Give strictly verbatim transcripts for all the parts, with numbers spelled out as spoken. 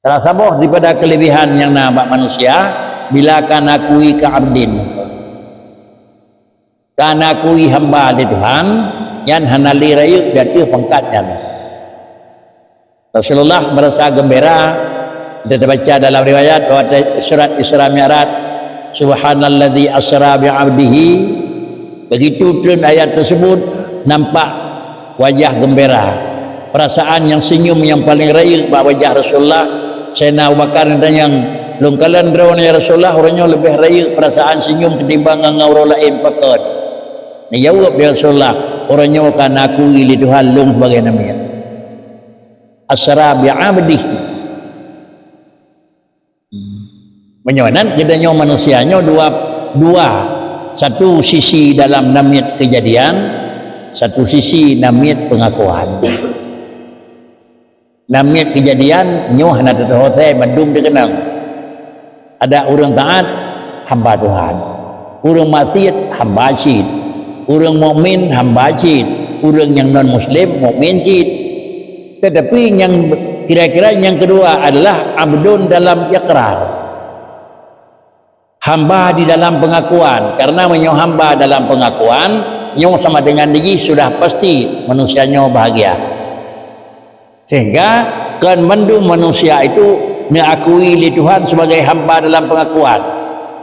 Salah saboh daripada kelebihan nyang na bak manusia, bila ka nakui ka abdin, ka nakui hamba lé Tuhan, nyan hana lé rayeuk di ateueh pangkat nyan. Rasulullah merasa gembira, kita baca dalam riwayat bahwa surat Isra Mi'raj, "Subhanalladzi asra bi 'abdihi." Begitu treun ayat tersebut, nampak wajah gembira. Perasaan nyang senyum nyang paling rayeuk bak wajah Rasulullah. Saidina Abu Bakar geutanyong, "Lôn kalon droeneuh, ya Rasulullah, uroe nyoe leubeh rayeuk perasaan senyum ketimbang ngon uroe laén, pakon?" Neujaweueb lé Rasulullah, "Uroe nyoe ka nakui lé Tuhan lôn sibagai namiet." Asra bi 'abdihi. Meunyoe nan, geutanyoe manusia nyoe dua, dua. Satu sisi dalam namiet kejadian, satu sisi namiet pengakuan. Namiet kejadian nyoe hana teutoh asai, mandum teukeunong. Ada ureuëng taat, hamba Tuhan. Ureuëng maksiat, hamba cit. Ureuëng mukmin, hamba cit. Ureuëng nyang non muslim, mukmin cit. Tetapi nyang kira-kira nyang kedua adalah abdun dalam iqrar. Hamba di dalam pengakuan. Karena meunyoe hamba dalam pengakuan, nyoe sama dengan dijih sudah pasti manusia nyoe bahagia. Sehingga kon mandum manusia itu neukui lé Tuhan sebagai hamba dalam pengakuan.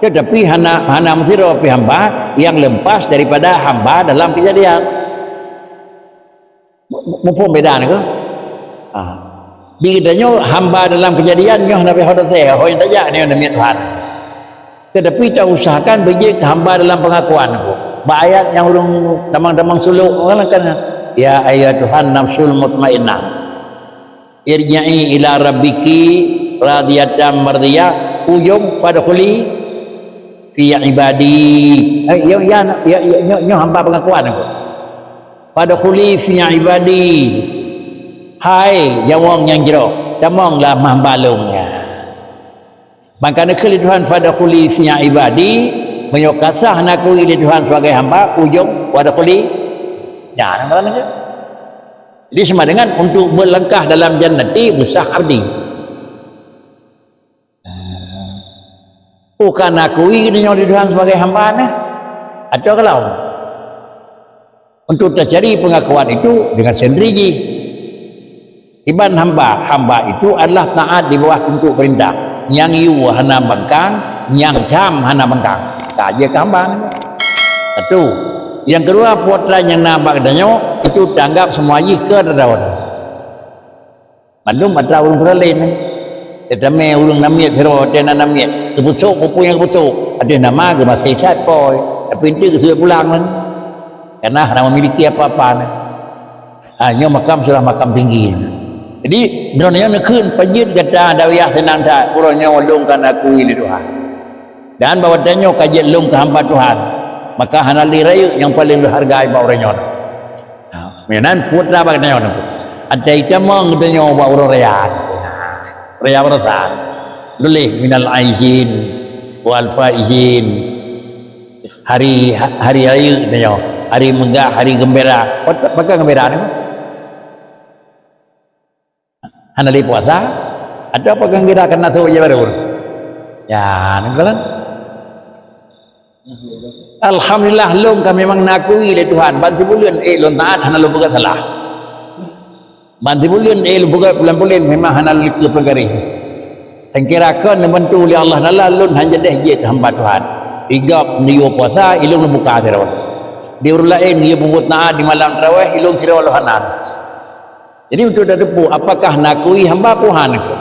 Tetapi hana, hana meusidroe pih hamba yang lepas daripada hamba dalam kejadian. Mu-, mu-, muphom beda nyoe? Ha. Di geutanyoe hamba dalam kejadian nyoe hana pih ho teuntée, ho nyang tajak nyoe namiet Tuhan. Tetapi tausahakan beujeuet keu hamba dalam pengakuan. Bak ayat nyang ureuëng tamang-tamang sulok kan, kan, "Ya ayyatuhan nafsul mutmainnah, irji'i ila rabbiki radiyatan mardiyah." Ujong, "Fadkhuli fi ibadi." Eh, ya, ya, ya, ya, nyoe, nyoe hamba pengakuan aku. "Fadkhuli fi ibadi." Hai nyawöng nyang jroh, tamonglah hamba lôn nyan. Maka neukheun lé Tuhan, "Fadkhuli fi ibadi", meunyoe ka sah nakui lé Tuhan sebagai hamba, ujong, "Wadkhuli." Nyan, nyan. Jadi sama dengan untuk berlangkah dalam jannati, beusah abdi. Oh, ka nakui geutanyoe lé Tuhan sebagai hamba nyan? Atawa kalon? Untuk teucari pengakuan itu dengan sendiri jih. Iban hamba, hamba itu adalah taat di bawah tuntuk perintah. Nyang yue hana bangkang, nyang tham hana bangkang. Ka jeuet keu hamba nyan. Satu. Nyang keudua, putra nyang na bak geutanyoe itu tanggap semua jih keu droe. Mandum atra ureuëng peusalin. Teutamé ureuëng namiet sidroe, watée na namiet, geupeusok peue-peue nyang geupeusok, ateueh nama geumaséh that po, tapi eunteuk geuseuet pulang nyan. Karena hana memiliki apa-apa nyan. Ha, nyoe makam sudah makam tinggi. Jadi, droeneuh nyoe neukheun, "Pajoh gata dawiyah seunang that, uroe nyoe lôn ka nakui lé Tuhan." Dan bahwa tanyoe ka jeuet lôn keu hamba Tuhan, maka hana lé rayeuk nyang paleng lôn hargai bak uroe nyoe. Ha, meunan putra bak tanyoe nyoe. Atai tamong tanyoe bak uroe raya. Raya barasa. Luleh minal aizin wal faizin. Hari, hari rayeuk tanyoe, hari meugah, hari gembira. Pat-, pakon gembira nyoe? Hana lé puasa, atawa pakon gembira karena sôk bajée barô? Ya, nyan kalon. Alhamdulillah, lôn ka memang nakui lé Tuhan, ban sibuleuen ék lôn taat, hana lôn peugah salah. Ban sibuleuen ék lôn peugah pulan-pulan, memang hana lôn likot peugari. Sangkira kon neubantu lé Allah Taala, lôn hana jadeh jeuet keu hamba Tuhan. Di gob neuyue puasa, ilôn neubuka sidroe. Di ureuëng laén neuyue peubuet taat di malam tarawih, ilôn sidroe lôn hana. Jadi, untuk tateupeue apakah nakui hamba Tuhan keu?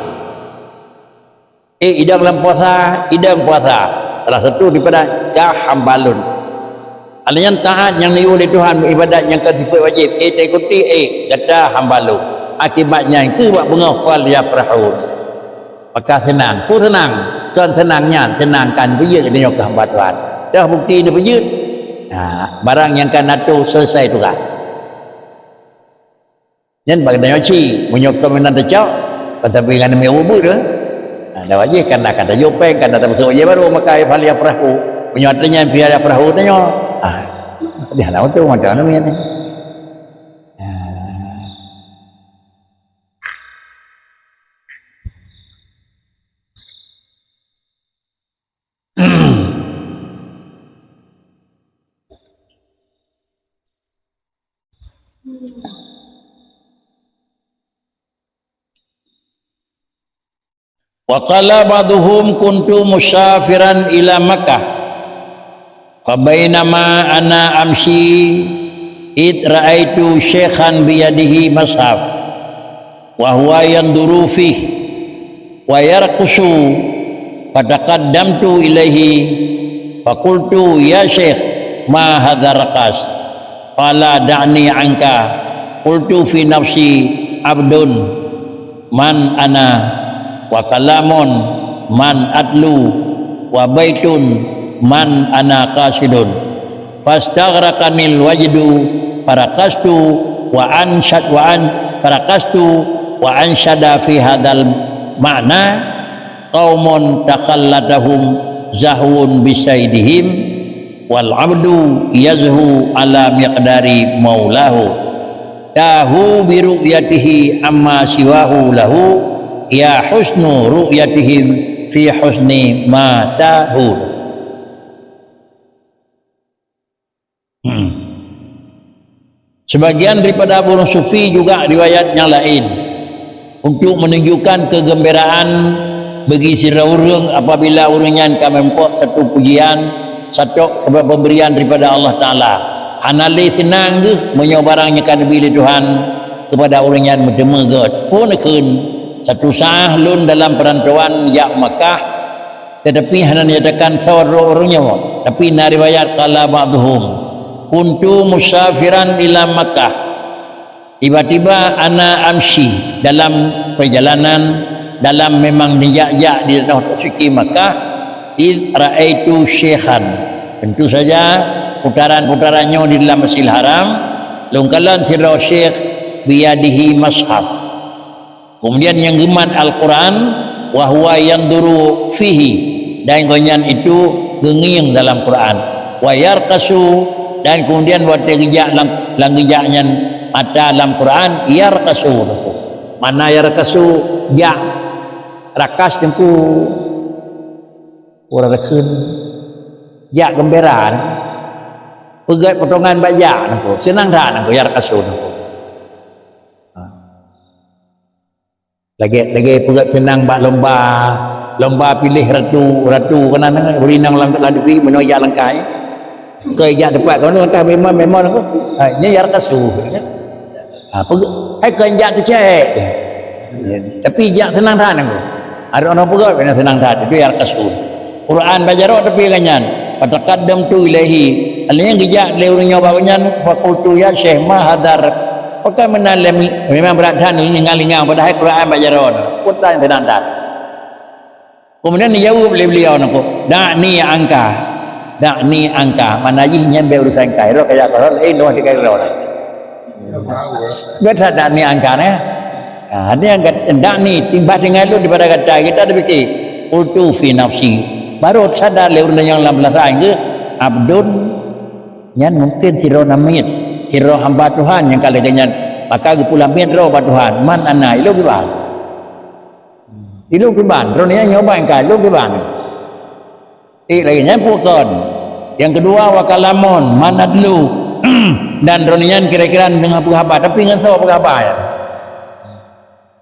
Eh, idong lam puasa, idong puasa. Salah satu daripada ka hamba lôn. Ada nyang taat nyang neuyue lé Tuhan ibadat nyang ka sifeuet wajéb, eh, taikuti, eh, gata hamba lôn. Akibat nyan keu bak beungoh, "Falyafrahu." Maka seunang. Peue seunang? Kon seunang nyan, seunang ka neupeujeuet geutanyoe keu hamba Tuhan. Toh bukti neupeujeuet? Nah, barang nyang ka na tueng selesai tugas. Nyan bak geutanyoe cit, meunyoe kon meunan teucok, kon tabi ngon miet ubit tu. Ha, dah wajéb kan dah, kan tajok péng, kan dah tapeusok wajéb barô, maka falyafrahu. Meunyoe atra nyan falyafrahu tanyoe. Ha, dia hana untung macam mana ni. Ha. Wa qala ba'duhum, kuntu musafiran ila Makkah, fa bainama ana amshi id ra'aitu syaikhan biyadihi mashaf, wa huwa yanduru fih, wa yarqusu, fataqaddamtu ilaihi, faqultu, "Ya syaikh, ma hadha raqas?" Qala, "Da'ni anka." Qultu fi nafsi, "Abdun man ana, wa kalamun man atlu, wa baitun man ana qasidun." Fastaghraqanil wajdu, faraqastu, wa ansyad, wa an-, faraqastu, wa ansyada fi hadzal ma'na, "Qaumun takhallatahum zahwun bisaidihim, wal abdu yazhu ala miqdari maulahu. Tahu bi ru'yatihi amma siwahu lahu, ya husnu ru'yatihim fi husni ma tahu." Hmm. Sebagian daripada burung sufi juga riwayat nyang laén untuk menunjukkan kegembiraan bagi sidroe ureuëng apabila ureuëng nyan ka meumpok satu pujian, satu pemberian daripada Allah Taala. Hana lé seunang geuh meunyoe barang nyang ka neubi lé Tuhan kepada ureuëng nyan meuteumé gét. Pun kheun, satu saah lôn dalam perantauan jak Makkah, tetapi hana nyatakan soe droe ureuëng nyoe, tapi na riwayat qala ba'duhum, "Kuntu musafiran ila Makkah." Tiba-tiba ana amshi dalam perjalanan, dalam memang neujak-jak di tanoh suci Makkah, id ra'aitu syaikhan. Tentu saja putaran-putaran nyoe di dalam Masjidil Haram, lôn kalon sidroe syekh biyadihi mashaf. Kemudian nyang geumat Al-Quran, wa huwa yanzuru fihi, dan gobnyan itu geungieng dalam Quran. Wa yarqasu, dan kemudian watée geujak lam, lam geujak nyan mata lam Quran, yarqasu. Makna yarqasu, jak rakas teungku, ureuëng rakheun, jak gembira, peugét potongan bak jak teungku, seunang that teungku, yarqasu teungku. Ha. Lagée, lagée peugét seunang bak lomba, lomba piléh ratu, ratu keunan, bri nang lam, lam tepi, meunoe jak langkai. Keu jak teumpat keunan langkai memang, memang aku. Ha, nyan yarqasu. Ha, peugét, hai keu jak teucék. Tapi jak seunang that aku. Ada orang peugét, kena seunang that. Itu yarqasu. Quran bak jaroe tapi gobnyan, "Fataqaddamtu ilaihi." Alheuh nyan geujak lé ureuëng nyoe bak gobnyan, "Faqultu, ya Syekh, ma hadzal?" Pakon meunan lé mi-, memang brat that lingang-lingang, padahai Quran bak jaroe. Peue tan teunan that. Kemudian dijaweueb lé beliau nangku, "Da'ni anka, da'ni anka." Makna jih nyan bèk urusan ka, roh kaya ka, roh laén, roh di ka roh. Gata da'ni anka, eh? Ha, nyan gat-, da'ni, timbah tinggai lôn daripada gata, gata tapikir, "Qultu fi nafsi." Baru sadar lé ureuëng nyang lam peurasaan geuh, "Abdun," nyan mungken sidroe namiet, sidroe hamba Tuhan nyang ka lagée nyan. Maka geupeulamiet droe bak Tuhan, "Man ana?" Ilôn kiban. Ilôn kiban, droeneuh nyoe ban ka, ilôn kiban. Eh, lagée nyan peue kon. Nyang keudua, wa kalamun, man atlu. Dan droeneuh nyan kira-kira deungoe peugah haba, tapi ngon soe peugah haba nyan?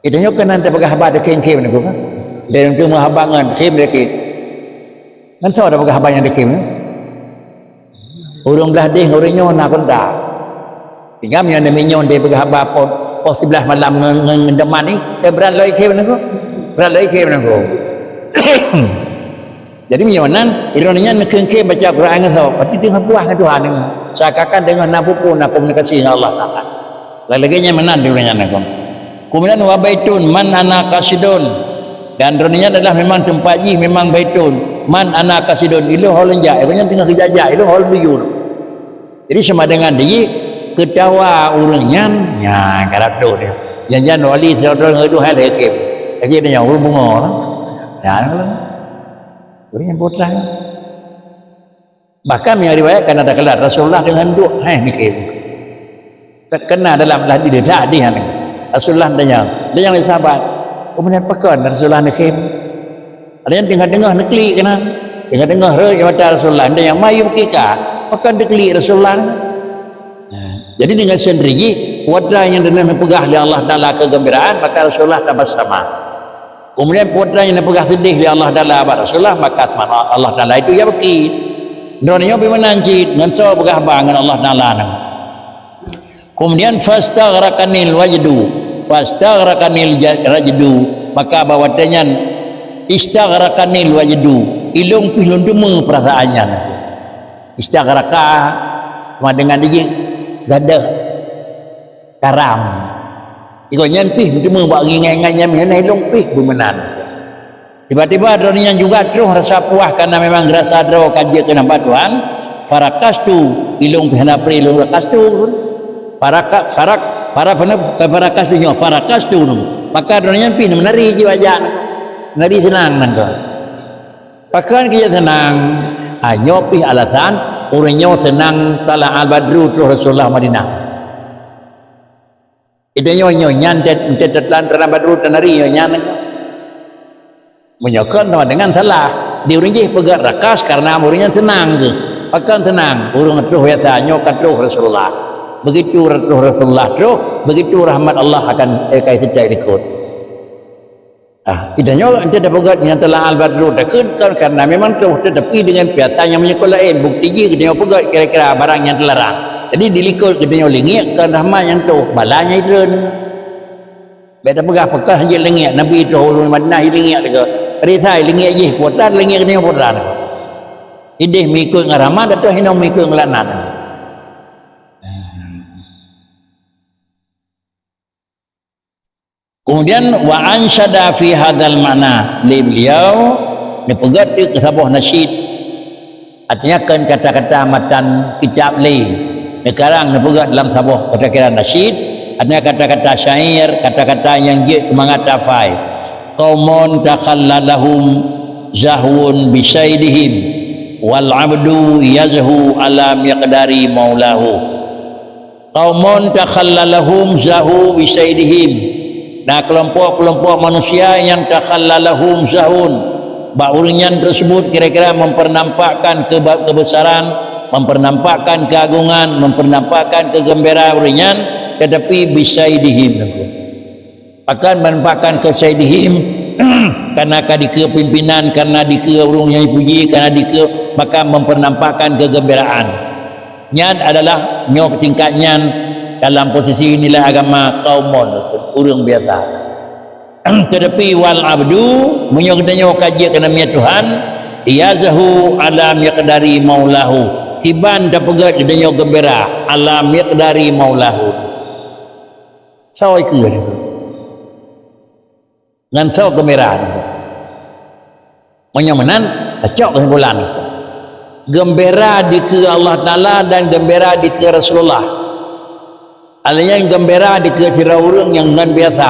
Itu nyoe keunan tapeugah haba teukhém-khém nangku kan? Dan itu meuhaba ngon khém teukhém. Ngon soe tapeugah haba nyang teukhém nyoe? Ureuëng blah deh ngon ureuëng nyoe na kontak. Tinggai meunyoe namiet nyoe tapeugah haba poh, poh siblaih malam ngon, ngon, ngon teuma ni, eh, brat lom ikhém nangku. Brat lom ikhém nangku. Jadi meunyoe nan, droeneuh nyan neukhém-khém baca Quran ngon soe, berarti deungoe puah ngon Tuhan deungoe. Seakan-akan deungoe na peue-peue na komunikasi ngon Allah Taala. Lagée nyan meunan droeneuh nyan kon. Keumudian wa baitun man ana qasidun. Dan droeneuh nyan adalah memang teumpat jih memang baitun man ana qasidun. Ilôn ho lôn jak, ilôn nyan teungoh geujak-jak, ilôn ho lôn tuju. Jadi sama dengan di keutawa ureuëng nyan, nyan karab tu dia. Janjan wali sidroe-droe ngon duhai lagée khém. Lagée nyan ureuëng bungöng. Nyan ureuëng nyan putra. Bahkan meunyoe riwayat kana teukeulak Rasulullah deungon duek, heh, miké. Ke-, kena dalam hadis, hadis nyan. Rasulullah tanya, tanya lé sahabat, "Keumudian pakon Rasulullah neukhém?" Ada nyang teungoh-teungoh neuklik keunan. Teungoh-teungoh rhot mata Rasulullah, ada nyang mayu kika, "Pakon neuklik Rasulullah?" Nah, jadi dengan sendiri, watée nyang deungon neupeugah lé Allah Taala keugembiraan, maka Rasulullah tabassama. Kemudian peue nyang neupeugah seudeh lé Allah Taala bak Rasulullah, maka seumah Allah Taala itu ya beuki. Droeneuh nyoe beu meunan cit ngon soe peugah ba ngon Allah Taala nyoe. Kemudian fastaghraqanil wajdu, fastaghraqanil ja-, rajdu, maka bak watée nyan istaghraqanil wajdu, ilong pih lôn teumé peurasaan nyan. Istaghraqa sama dengan dijih gadoh karam. Iko nyan pih teumé bak ngingai-ngai nyan meunan ilong pih beu meunan. Tiba-tiba droeneuh nyan juga troh rasa puas karena memang rasa droe ka jeuet keu namba Tuhan. Farakastu, ilong pih hana pri ilong rakastu. Faraka-, farak-, fara-, fana-, farakastu nyoe, farakastu nyoe. Maka droeneuh nyan pih meunari jiwajak. Meunari seunang nangka. Pakon keu seunang? Ha, nyoe pih alasan ureuëng nyoe seunang tala al-badru troh Rasulullah Madinah. Ita nyoe, nyoe nyan tet-, tet-, teutlan tala badru teunari nyoe nyan. Meunyoe kon sama dengan salah. Di ureuëng jih peugah rakas karena ureuëng nyan seunang geuh. Pakon seunang? Ureuëng troh biasa, nyoe ka troh Rasulullah. Begitu troh Rasulullah troh, begitu rahmat Allah akan, eh, kai seutôt likot. Ah, ita nyoe ente tapeugah nyang tala al-badru takheun kan karena memang troh, tetapi dengan piasa nyang meunyeukot laén, bukti jih geutanyoe peugah kira-kira barang nyang teularang. Jadi di likot geutanyoe lingiek kan rahmat nyang troh, bala nyang itreun. Bék tapeugah peugah jih lingiek, Nabi troh ureuëng Madinah lingiek lagée. Peurisa lingiek jih putra, lingiek geutanyoe putra. Ideh meuikot ngon rahmat, atau hino meuikot ngon laknat. Kemudian, wa ansyada fi hadzal ma'na, lé beliau neupeugah teuk saboh nasyid. Artinya kon kata-kata matan kitab lé. Neukarang neupeugah dalam saboh kira-kira nasyid, artinya kata-kata syair, kata-kata nyang jeuet keu mangat tafai. Qaumun takhallalahum zahwun bisaidihim, wal abdu yazhu ala miqdari maulahu. Qaumun takhallalahum zahu bisaidihim. Na keulompok-keulompok manusia nyang takhallalahum zahun. Bak ureuëng nyan tersebut kira-kira mempernampakkan keba-, kebesaran, mempernampakkan keagungan, mempernampakkan kegembiraan ureuëng nyan, tetapi bisaidihim. Akan menampakkan keu saidihim, karena ka dikeue pimpinan, karena dikeue ureuëng nyang dipuji, karena dikeue, maka mempernampakkan kegembiraan. Nyan adalah nyoe tingkat nyan dalam posisi nilai agama kaum mon, ureuëng biasa. Tetapi wal abdu, meunyoe geutanyoe ka jeuet keu namiet Tuhan, yazhu ala miqdari maulahu. Kiban tapeugét geutanyoe geumbira ala miqdari maulahu. Soe keue nyan? Ngon soe geumbira nyan? Meunyoe meunan, tacok keusimpulan. Geumbira dikeue Allah Taala dan geumbira dikeue Rasulullah. Alèh nyan geumbira dikeue sidroe ureuëng nyang ngon biasa.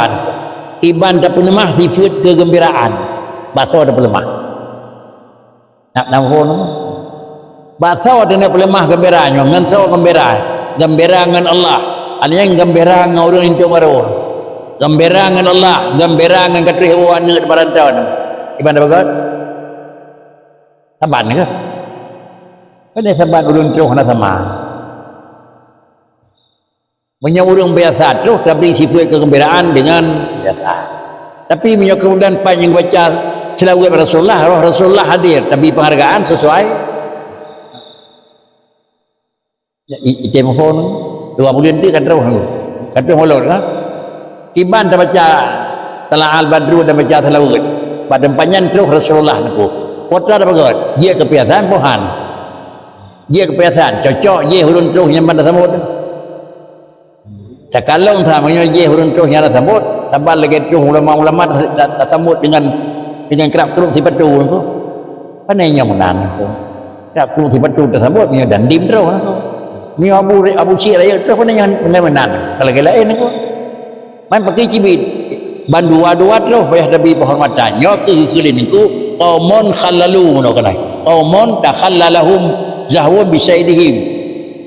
Kiban tapeuleumah sifeuet keugeumbiraan. Bak soe tapeuleumah? Nak na phon. Bak soe teuneuk peuleumah geumbira nyoe, ngon soe geumbira? Geumbira ngon Allah. Alèh nyan geumbira ngon ureuëng linto barô. Geumbira ngon Allah, geumbira ngon ka treh woe aneuk di parantan. Kiban tapeugét? Saban keuh? Pane saban ureuëng troh na sama. Meunyoe ureuëng biasa troh tabri sifeuet keugeumbiraan deungon biasa. Tapi meunyoe keumudian pat nyang baca seulaweuet Rasulullah, roh Rasulullah hadir, tabri penghargaan sesuai. Ya, i-, item phon, dua buleuen tu ka troh nunggu. Ka troh mulod, ha? Kiban tabaca Tala Al-Badru dan baca seulaweuet. Bak teumpat nyan troh Rasulullah nunggu. Pota tapeugét, jeuet keu piasan, pohan. Jeuet keu piasan, cocok jih ureuëng troh nyang ban tasambot. Takalon sa meunyoe jih ureuëng troh nyang tasambot, saban lagée troh ulama-ulama ta-, ta-, tasambot dengan, dengan krab krup sipatu nyoe. Pane nyoe meunan nyoe. Krab krup sipatu tasambot meunyoe dandim troh nyoe. Meunyoe abu, abu syik rayeuk troh pane nyoe meunan. Ka lagée laén nyoe. Man pakai cibit. Ban dua-dua troh payah tabri penghormatan. Nyoe keuh geukheun lé Teungku, qaumun khallalu, meunoe keunan. Qaumun takhallalahum zahwun bisaidihim.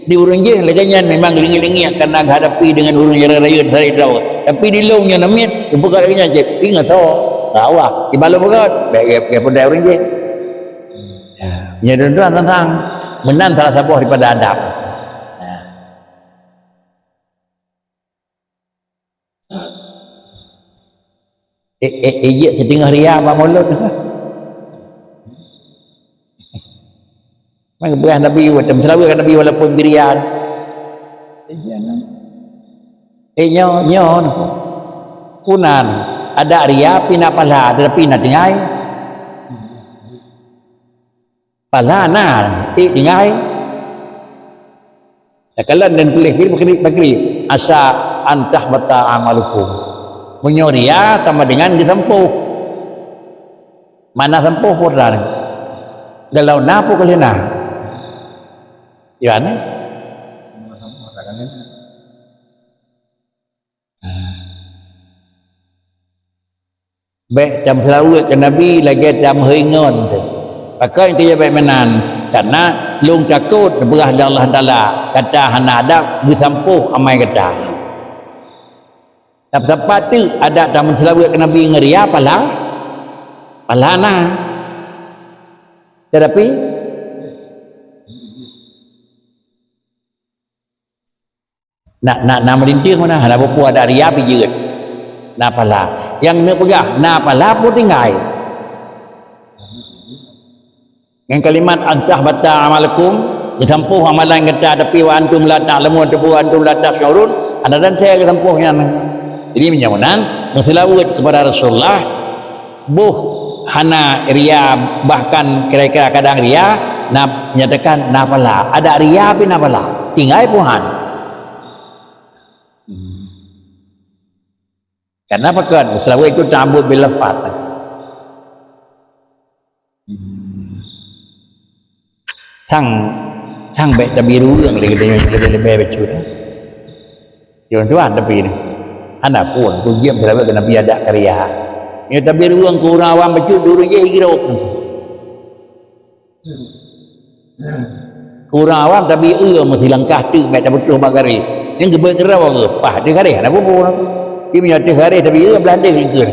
Di ureuëng jih lagée nyan memang lingiek-lingiek karena geuhadapi dengan ureuëng nyang rayeuk-rayeuk dari droe. Tapi di lôn nyoe namiet, teupeugot lagée nyan cit, pingat soe? Ka Allah. Ibalok peugét, bék gét, gét peudai ureuëng jih. Ya, nyoe tuan-tuan tantang meunan salah saboh daripada adab. Ya. Eh, eh, eh, jeuet siteungoh ria bak mulod ka. Meubeurah Nabi, watèe meuseulaweuet keu Nabi walaupun birian. Eh, jangan. Eh, nyoe, nyoe. Punan, adak ria pih na pahala, tetapi na tinggai. Pahala na, eh, tinggai. Takalon dan peuleh kiri bakri, bakri. Asa an tahbata amalukum. Meunyoe ria sama dengan geusampôh. Mana sampôh pun dah. Kalau na pun kali na. Ya, ni? Bèk tameuseulaweuet keu Nabi lagèe tameuhôi ngon teuh. Pakon keu bèk meunan? Karena lôn takot neupeugah lé Allah Taala, gata hana adak geusampôh amai gata. Tapi sapat teuk adak tameuseulaweuet keu Nabi ngon ria, pahala, pahala na. Tetapi Na, na, na meulintang meunan, hana peue-peue, adak ria pih jeuet. Na pahala. Nyang neupeugah, na pahala pun tinggai. Ngon kalimat, "An tahbata amalukum," geusampôh amalan gata, tapi, "Wa antum la ta'lamun," tapi, "Wa antum la tasy'urun," hana teuntèe geusampôh nyan. Jadi, meunyoe meunan, meuseulaweuet keupada Rasulullah, boh hana ria, bahkan kira-kira kadang ria, na, nyatakan na pahala. Adak ria pih na pahala. Tinggai pun han. Karena pakon? Meuseulaweuet itu ta'abbud bil lafaz. Sang, sang bèk tabi ureueng lé geutanyoe leubeh-leubeh bacut. Tuan-tuan, tapi ni, hana pun, tu jeuet meuseulaweuet keu Nabi adak keu ria. Nyoe tabi ureueng keu ureueng awam bacut, ureueng jih hireuen. Keu ureueng awam tabi eu meusilangkah teuk bèk taputôh bak garéh. Nyang geubeuet keudroe geuh, paih ateueh garéh hana peue-peue. Tapi meunyoe ateueh garéh tabi eu, blah deuh jikeue.